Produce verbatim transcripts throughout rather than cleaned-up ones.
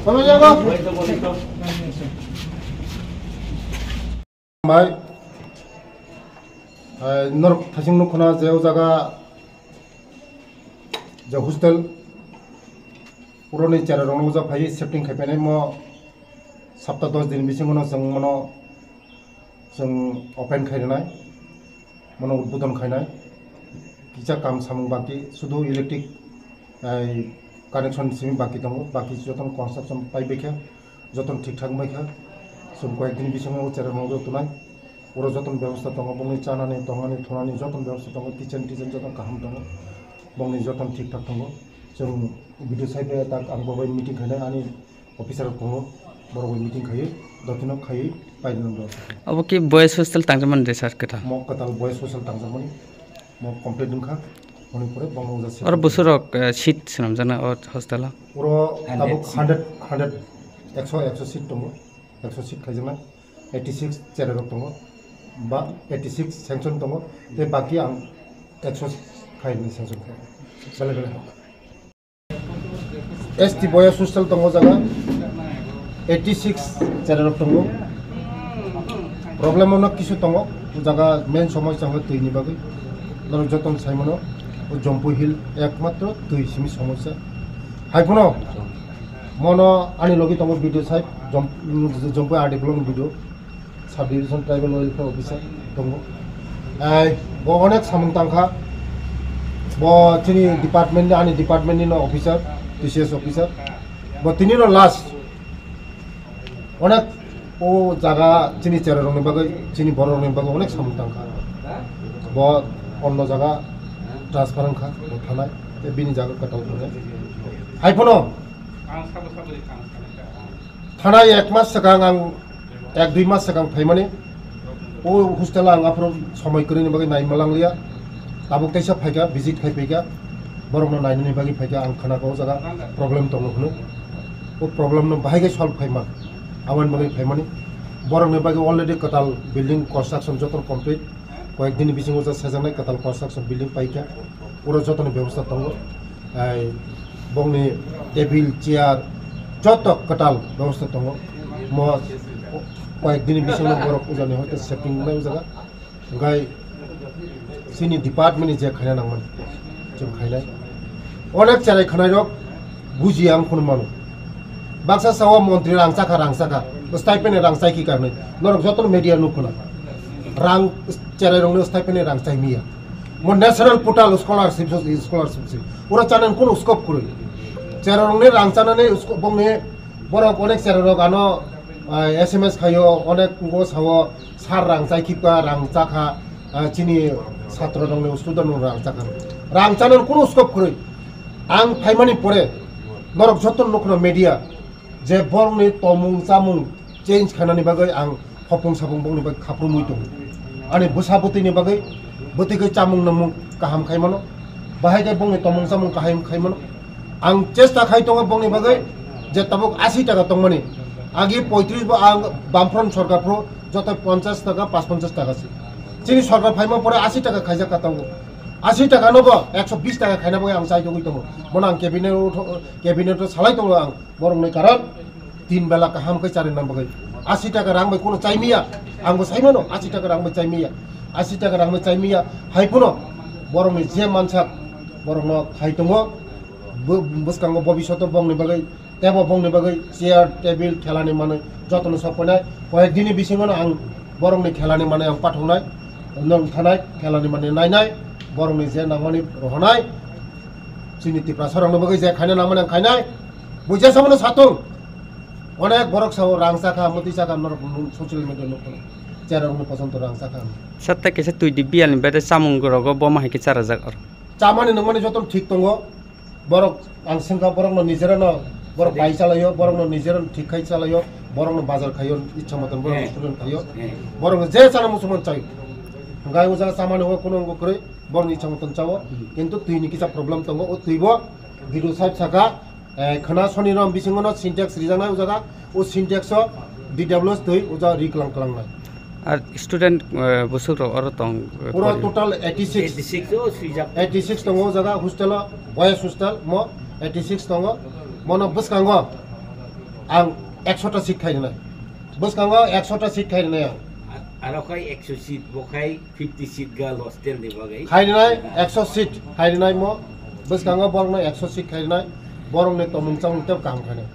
Bai, eh, norok thasing nuk khna je o jaga je hostel puroni chera rok no o jaga phai shifting khai painai mo sapta dos din bisingo no chwng mono chwng open khai rwnai. Mono udbodon khainai. Kisa kam samung baki, sudu electric, ai, connection simi baki tongo, baki jotono construction pai baikha, jotono thik thak baikha. Chwng koyek dini bisingo o chera rok tonai. Oro jotono bebosta tongo, bongni chanani, tongani, thonani jotono bebosta tongo, kitchen tichen jotono kaham tongo. Bongni jotono thik thak tongo. Chwng video side tak ang bo bai meeting khainai ani officer rok tongo, borok bai meeting khaiwi, dotino khaiwi painani rok. Obo ki boys hostel tangjakmani de sir kwtal? Mo kwtal boys hostel tangjakmani, mo complete wngkha, hwnwi pore bono uja se. Oro busurok, eh, seat swnamjakna o hostel o? Oro tabuk hundred, hundred, ekso, ekso seat tongo, ekso seat khaijaknai, eighty six chera rok tongo, ba eighty six sanction tongo, tei baki ang ekso khaini sanction khe. Belai belai hok. S T boys hostel tongo jaga eighty six chera rok tongo. Problem ono kisu tongo, o jaga main somosya hwnba twi ni bagwi. Norok jotono sai mano, o Jampui Hill ekmatro twi simi somosya. Hai phano mono ani logi tongo B D O sahib, Jam-, Jampui R D block ni B D O. Sub division tribal welfare officer tongo. Ai, bo onek samung tangkha. Bo chini department ni, ani department ni no officer, T C S officer. Bo tini no last. Onek o jaga chini chera rok ni bagwi, chini borok rok ni bagwi onek samung tangkha. Bo onno jaga transfer wngkha, bo thanai, tei bini jaga kwtal tongo. Hai phano thanai ek mas swkang ang, ek dui mas swkang phaimani, o hostel ang aphuru somoi kwrwini bagwi nai malang liya. Tabuk teisa phaikha, visit khai phaikha, borokno nainani bagwi phaikha, ang khwnakha o jaga problem tongo hwnwi. O problem no bahai khe solve khaima, aboni bagwi phaimani. Borokni bagwi already kwtal building construction joto complete, koyek dini bisingo ja sejaknai kwtal construction building paikha, oro jotoni bebosta tongo. Ai, bongni table, chair, joto kwtal bebosta tongo. Mo koyek dini bisingo borok ujani hoite setting wngnai o jaga. Hwnkhe chini department ni je khaina nangmani chwng khainai. Onek cherai khwnairok bujiya wng phano mano. Baksa sao montri rang chakha, rang chakha. Stipend ni rang chaikhi karnai. Norok jotono media nukkha na. Rang cherairokno stipend ni rang chaimiya. Mo national portal scholarship, scholarship se. Ura chanani kuno scope kwrwi. Cherairokni rang chanani sco-, bongni borok onek cherairok ano, ah, S M S khaio, onek ngo sao, sir rang chaikhi ka, rang chakha, ah, chini satro rokni student rok rang chakha. Rang chanani kuno scope kwrwi. Ang phaimani pore norok joto nukkha na media. Je borokni tongmung chamung change khainani bagwi ang hopung sapung bongni bagwi khaprumwi tongo. Ani bwsa bwtwini bagwi bwtwi khe chamung nangmung kaham khai mano, bahai khe bongni tongmung chamung kaham khai mano. Ang chesta khai tongo bongni bagwi je tabuk asi taka tongmani, agi poitris bo ang Bamfront sorkar phuru joto ponchas taka, pas ponchas taka se. Chini sorkar phaima pore asi taka khaijak ka tongo. Asi taka no bo ekso bis taka khaina bagwi ang chai tongwi tongo. Bono ang cabinet o tho-, cabinet o salai tongo ang. Borokni karon tin bela kaham khe charina bagwi. Asi taka rang bai kuno chaimiya. Angbo saimano, asi taka rang bai chaimiya. Asi taka rang bai chaimiya. Hai phano borokni je mansak borokno khai tongo. Bo-, bwskango bobishoto bongni bagwi, tebo bongni bagwi chair, table, khelani manwi jotono sok painai. Koyek dini bisingono ang borokni khelani manwi ang pathoknai. Nong thanai, khelani manwi nainai. Borokni je nangmani rohonai. Chini Tiprasa rokno bagwi je khaina nangmani ang khainai. Bo jesa mano satung. Onek borok sao rang chakha, moti chakha, norok nung social media nukho. Cherokno pochonto rang chakha. Satta kisa twi di bial ni bede chamung rogo bo ma hai khe charajak oro. Chamani nungmani joto thik tongo. Borok ang sengkha borokno nijerano borok bai chalaio, borokno nijerano thik khai chalaio, borokno bazar khaio, ichha moton borok student khaio. Borokno je chana muchungmani chaio. Gai o jaga chamani o kuno wngkha kwrwi, borokni ichha moton chao. Kintu twi ni kisa problem tongo, o twi bo video side saka. Eh, khwna soni no bisingo no Sintex rijaknai o jaga, o Sintex o D W S twi o jaga ri klang klangnai. Ar student, eh, bwswk rok oro tong, eh, pura pori? Total eighty six. Eighty six o swijak. Eighty six tongo o jaga hostel o, boys hostel mo eighty six tongo. Mono bwskango Ang ekshota seat khai rinai. Bwskango ekshota seat khai rinai ang. Aro khai ekso seat, bo khai fifty seat girl hostel ni bagwi. Khai rinai ekso seat khai rinai mo. Bwskango borokno ekso seat khai rinai. Borokni tongmung chamung tebo kaham khainai.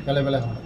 Belai belai hambai.